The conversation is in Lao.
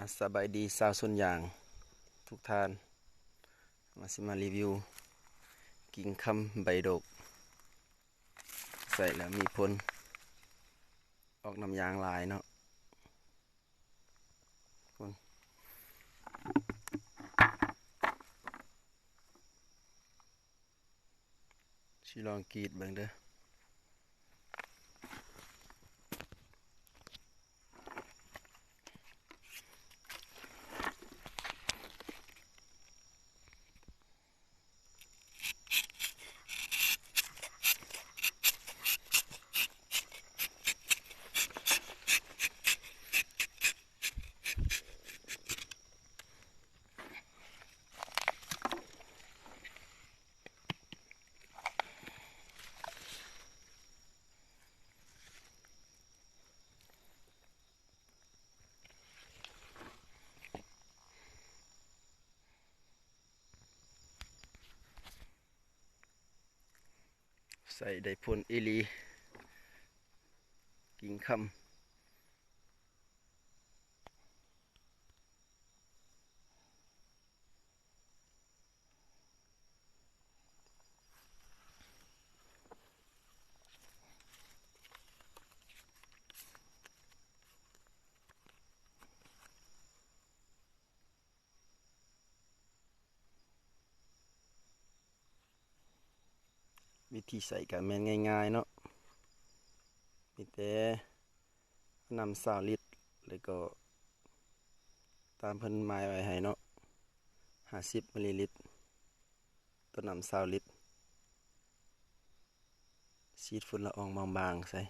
ສະບາຍດີຊາວສວນຢາງທຸກທ່ານ, ມາ ຊິມາຣີວິວກິ່ງຄຳໃບດົກ ໃສ່ແລ້ວມີຜົນ ອອກນ້ຳຢາງຫຼາຍເນາະ. ຊິລອງກຣີດເບິ່ງເດີ. ໃສ່ໄດ້ຜົນອີ່ຫຼີ ກິ່ງຄຳ. ວິທີໃຊ້ກໍແມ່ນງ່າຍໆເນາະ, ມີແຕ່ນ້ຳຊາວລິດ ແລ້ວກໍຕາມເພິ່ນໝາຍໄວ້ໃຫ້ເນາະ, ຫ້າສິບມິລລີລິດຕໍ່ນ້ຳຊາວລິດ. ສີດຝຸ່ນລະອອງບາງໆໃສ່